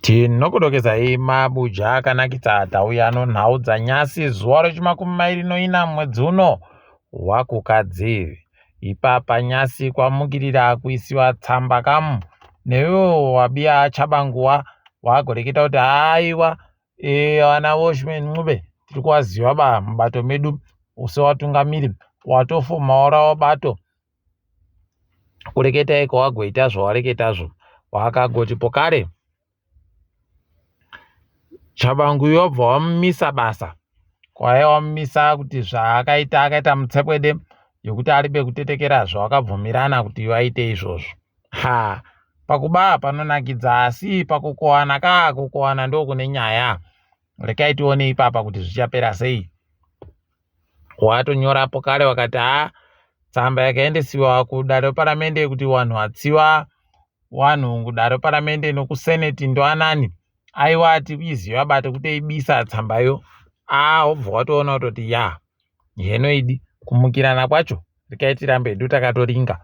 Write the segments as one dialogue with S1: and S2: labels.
S1: Tinokudokezai mabuja akanakisa tauya nonhau dzanyasi zuva rechimakumi mairi noina mwedzi uno waKukadzi. Ipapa nyasi kwamukirira kuisiwa tsamba kamu newewo wabiya Tshabanguwa wagoreketa kuti haiwa e, vana Welshman Ncube tiri kuvaziva ba mubato medu sewatungamiri watofomawo rawo bato kureketai kwawagoita zvawareketazvo wakagoti pokare Tshabangu yobva wamumisa basa kwaiva wamumisa kuti zvaakaita akaita mutsekwede yekuti aribe kutetekera zvawakabvumirana kuti vaite izvozvo ha pakuba panonakidza asi pakukowana ka kukowana ndokune nyaya rekai tione ipapa kuti zvichapera sei Watonyorapo kare wakati haa tsamba yakaendesiwa kudare reparamende kuti wanhu watsiva wanhu kudare reparamende nokuseneti ndoanani aiwa tikuiziva bate kutoibisa tsambayo aa wobva watoona kutoti ya heno idi kumukirana kwacho rekai tirambe hedu takatoringa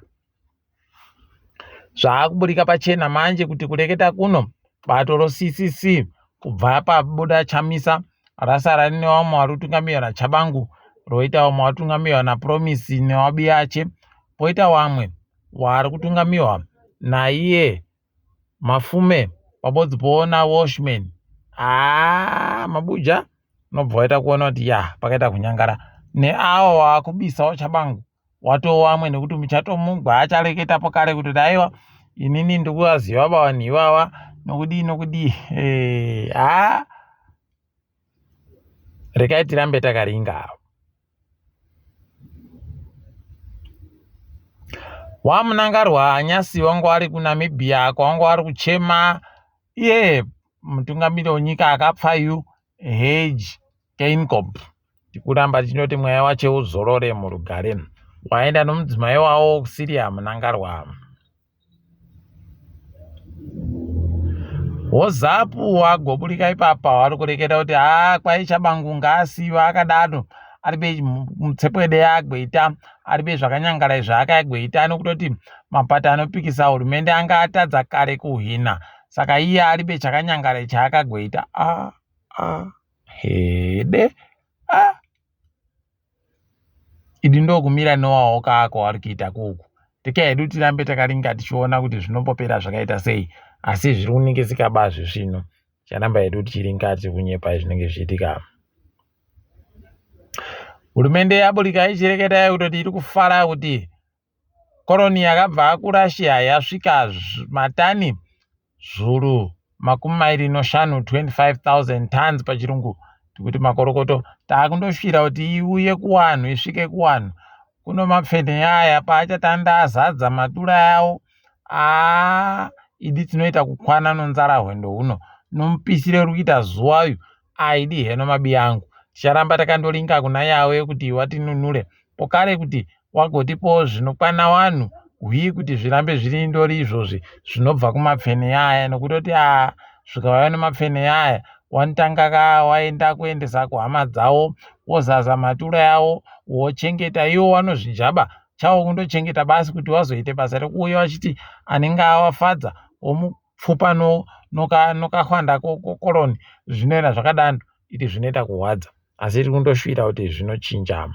S1: Zvaakuburika pachena manje kuti kureketa kuno bato roCCC kubva pabuda Chamisa rasara rine vamwe vari kutungamirwa naTshabangu roita vamwe vari kutungamirwa naPromise newaBiache poita vamwe vari kutungamirwa naiye Mafume pabodzi poona Welshman haa mabuja unobva waita kuona kuti ya pakaita kunyangara neawa waakubisawo Tshabangu watowamwe nekuti muchatomugwa achareketapo kare kuti aiwa inini ndikuvaziva bavanhu ivava nokudii nokudii eh, ha rekai tirambe takaringa wamunangarwa nyasi wangu ari kunamibia kwawanga wari kuchema iye mutungamiri wenyika akapfayu hage Geingob tikuramba tichinoti mweya wache uzorore murugare. Waenda nomudzimai wawo kuSyria Mnangarwa. Wozapu wagoburika ipapa wari kureketa kuti haa kwai Chabangu ngaasiiwe akadaro aribe mutsepwede yaagweita aribe zvakanyangara izvi akaagweita nokutoti mapato anopikisa hurumende anga atadza kare kuhwina saka iye aribe chakanyangara chaakagweita ah, ah. Hede ah. Idi ndokumira newawo ako ari kuita kuku teka hedu tirambe takaringa tichiona kuti zvinombopera zvakaita sei asi zviri kuningisika ba zvisvino ticharamba hedu tichiringa tiri kunyepa zvinenge zvichiitika hurumende yaburika ichireketa kutoti iri kufara kuti Koroni yakabva kuRussia yasvika matani zvuru 25, 25,000 tons pachirungu tikuti makorokoto taakundosvira kuti iuye kuwanhu isvike kuwanhu kuno mapfene aya paachatanda azadza matura yawo aa idi tinoita kukwana nonzara hwendo huno nomupisire uri kuita zuwa uyu aidi heno mabiya angu ticharamba takandoringa kuna yawe kuti watinunure pokare kuti wagotipawo zvinokwana wanhu hwii kuti zvirambe zviri ndori izvozvi zvinobva kumapfene aya nokutoti aa zvikauya nemapfene aya wanotanga ka waenda kuendesa kuhama dzawo wozaza matura yawo wochengeta iwo wanozvijaba chawo kundochengeta basi kuti wazoite basa rekuuya wachiti anenge awafadza womupfupa nokahwanda no kokoroni zvinoenda zvakadando iti zvinoita kuhwadza asi tiri kundoshuwira kuti zvinochinja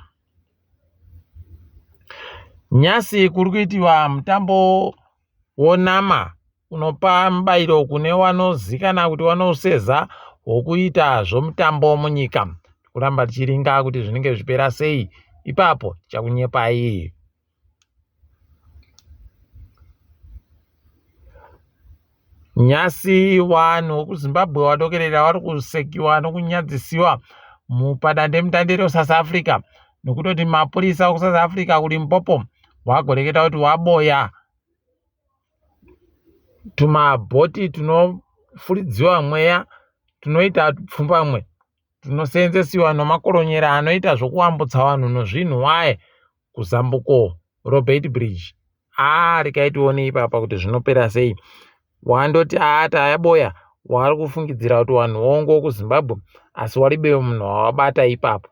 S1: Nyasi kuri kuitiwa mutambo wonama unopa mubairo kune wanozikana kuti wanouseza wokuita zvomutambo munyika. Kuramba tichiringa kuti zvinenge zvipera sei ipapo tichakunyepai. Nyasi vanhu vekuZimbabwe vadokerera vari kusekiwa nokunyadzisiwa mupadandemutande reSouth Africa nokutoti mapurisa ekuSouth Africa kuLimpopo vagoreketa kuti waboya tumabhoti tunofuridziwa mweya tunoita pfumbamwe tunoseenzesiwa nomakoronyera anoita zvokuambutsa vanhu nozvinhu waye kuzambuko roBeitbridge aa rekai tione ipapa kuti zvinopera sei wandoti aa tayaboya wari kufungidzira kuti vanhu wongo kuzimbabwe asi waribe munhu wawabata ipapo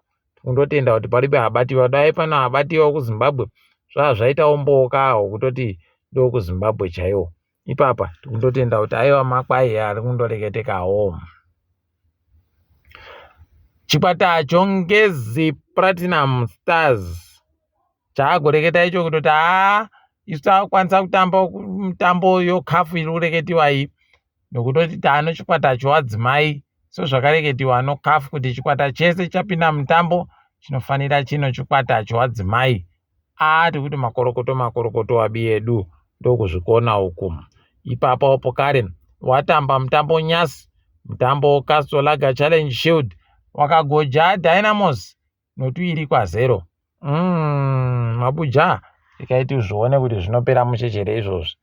S1: kundotenda kuti paribe abatiwa dai pane abatiwa kuzimbabwe zvaa zvaitawo mboka awo kutoti ndokuzimbabwe chaiwo. Ipapa tikundotenda kuti aiwa makwai ari kundoreketekawo. Chikwata choNgezi Platinum Stars chaagoreketa icho kutoti haa isu takukwanisa kutamba mutambo yoCAF iri kureketiwa iyi nokutoti taano chikwata chowadzimai sezvakareketiwa noCAF kuti chikwata chese chapinda mutambo chinofanira chino chikwata chowadzimai. Aa tikuti makorokoto makorokoto wabi yedu ndokuzvikona uku. Ipapo pokare watamba mutambo nyasi mutambo Castle Lager Challenge Shield wakagoja Dynamos notuiri kwazero. Mabuja rekai tizvione kuti zvinopera muchechere izvozvi.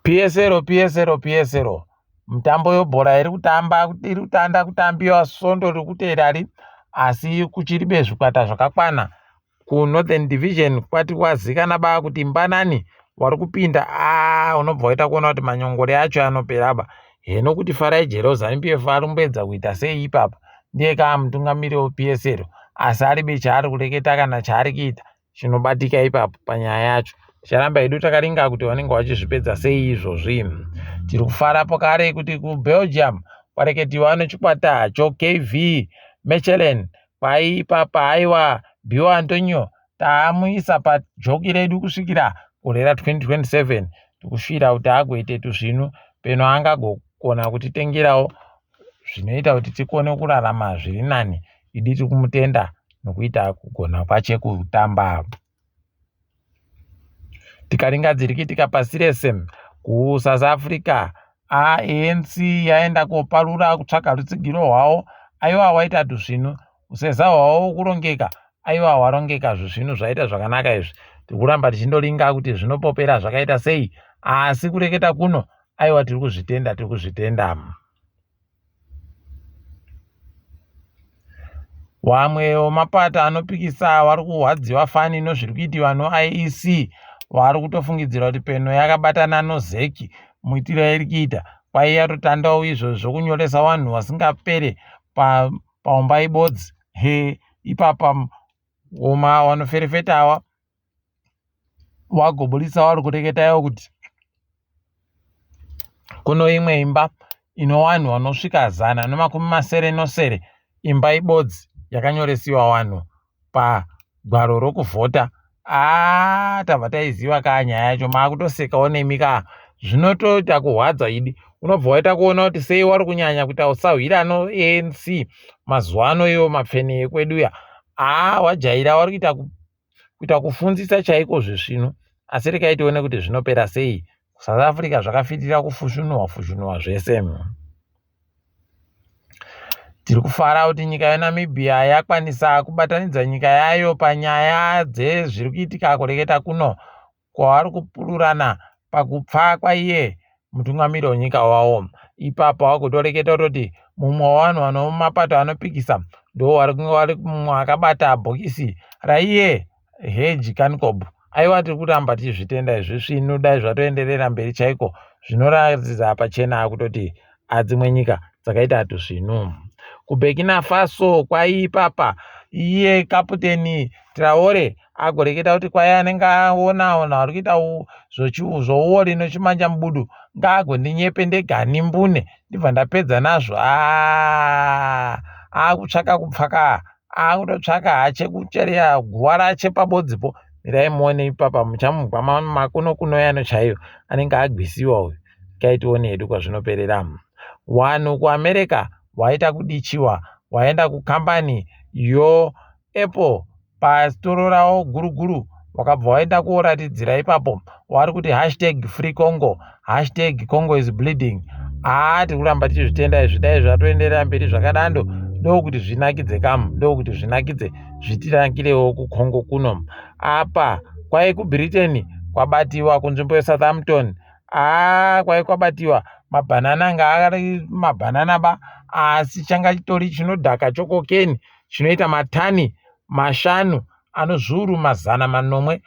S1: PSL PSL PSL mutambo yebhora iri kutamba iri kutanda kutambiwa svondo riri kuteerari asi kuchiribe zvikwata zvakakwana kuNorthern Division kwati kwazikana ba kuti mbanani wari kupinda aa unobva waita kuona kuti manyongore acho anopera ba heno kuti Farai Jero Zanu PF ari kumboedza kuita sei ipapa ndiye kaa mutungamiri wePSL asi aribe chaari kureketa kana chaari kuita chinobatika ipapo panyaya yacho ticharamba hedu takaringa kuti vanenge vachizvipedza sei izvozvi tiri kufara pokare kuti kuBelgium kwareketiwa nechikwata choKV Mechelen kwai ipapa haiwa Bio Antonio taamuisa pajoki redu kusvikira gore ra2027 tikusvira kuti agoite tuzvinu peno angagokona kutitengerawo zvinoita kuti tikone kurarama zviri nani idi tiri kumutenda nokuita kugona kwache kutamba tikaringa dzirikitika pasi rese kuSouth Africa ANC yaenda koparura kutsvaga rutsigiro rwavo aiwa waita tuzvinu useza hwavo kurongeka aiwa warongeka zvisvinu zvaita zvakanaka izvi tiri kuramba tichindoringa kuti zvinopopera zvakaita sei asi kureketa kuno aiwa tiri kuzvitenda tiri kuzvitenda Wamwe wemapato anopikisa wari kurwadziwa fani nozviri kuitiwa noIEC vari kutofungidzira kuti peno yakabatana noZEC muitiro yairi kuita kwai yatotandawo izvo zvokunyoresa vanhu vasingapere paumba ibodzi he ipapa woma wanoferefeta awa wagoburitsa wari kureketa iwo kuti kuno imwe imba ino wanhu wanosvika 177 imba ibodzi yakanyoresiwa wanhu pagwaro rokuvhota aa tabva taiziva kaa nyaya yacho maakutosekawo nemi kaa zvinotoita kuhwadza idi unobva waita kuona kuti sei wari kunyanya kuita usahwira noANC mazuva ano iwo mapfene ekwedu ya aa wajaira wari kuita kuita kufunzisa chaiko zvisvinu asi rekai tione kuti zvinopera sei kuSouth Africa zvakafitira kufushunurwa fushunurwa zvese tiri kufara kuti nyika yeNamibia yakwanisa kubatanidza nyika yayo panyaya dzezviri kuitika kureketa kuno kwavari kupururana pakupfa kwaiye mutungamiri wenyika wavo ipapa wakutoreketa kutoti mumwe wevanhu vanomapato anopikisa ndo vari kunge vari mumwe akabata bhokisi raiye Hage Geingob aiwa tiri kuramba tichizvitenda izvi svinu dai zvatoenderera mberi chaiko zvinoratidza pachena kutoti adzimwe nyika dzakaita tusvinu kuBurkina Faso kwaiipapa iye kaputeni Traore agoreketa kuti kwai anenge aona ona vari kuita zvouori nochimanja mubudu ngaagondinyepe ndegani mbune ndibva ndapedza nazvo akutsvaka kupfaka akutotsvaka hache kuchereya guva rache pabodzipo mirai muone ipapa muchamugwa makuno kuno yano chaiyo anenge agwisiwa uyu kai tione hedu kwazvinoperera wanhu kuAmerica waita kudichiwa waenda kukambani yoApple pasitoro ravo guru guru wakabva waenda kuoratidzira ipapo wari kuti hashtag free Congo hashtag Congo is bleeding haa tiri kuramba tichizvitenda izvi dai zvatoenderera mberi zvakadando ndokuti zvinakidze kamu ndokuti zvinakidze zvitirakirewo kuCongo kuno apa kwai kuBritain kwabatiwa kunzvimbo yeSouthampton haa kwai kwabatiwa mabhanana anga ari mabhanana ba asi changa chitori chinodhaka chokokeni chinoita matani 5 ano zviuru 700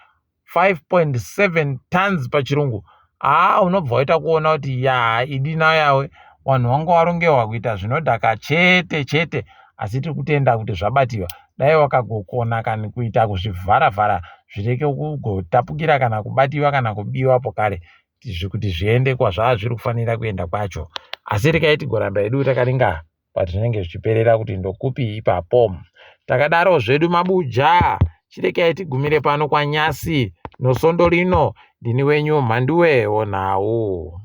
S1: 5.7 tons pachirungu haa unobva waita kuona kuti ya idi nayawe vanhu vanga varongewa kuita zvinodhaka chete chete asi tiri kutenda kuti zvabatiwa dai wakagokona kani kuita kuzvivharavhara zvireke kugotapukira kana kubatiwa kana kubiwa pokare kuti zviende kwazvaa zviri kufanira kuenda kwacho. Asi rekai tigoramba hedu takaringa pazvinenge zvichiperera kuti ndokupi ipapo. Takadaro zvedu mabuja, chirekai tigumire pano kwanyasi nosondo rino. Ndini wenyu Mhanduwe woNhau.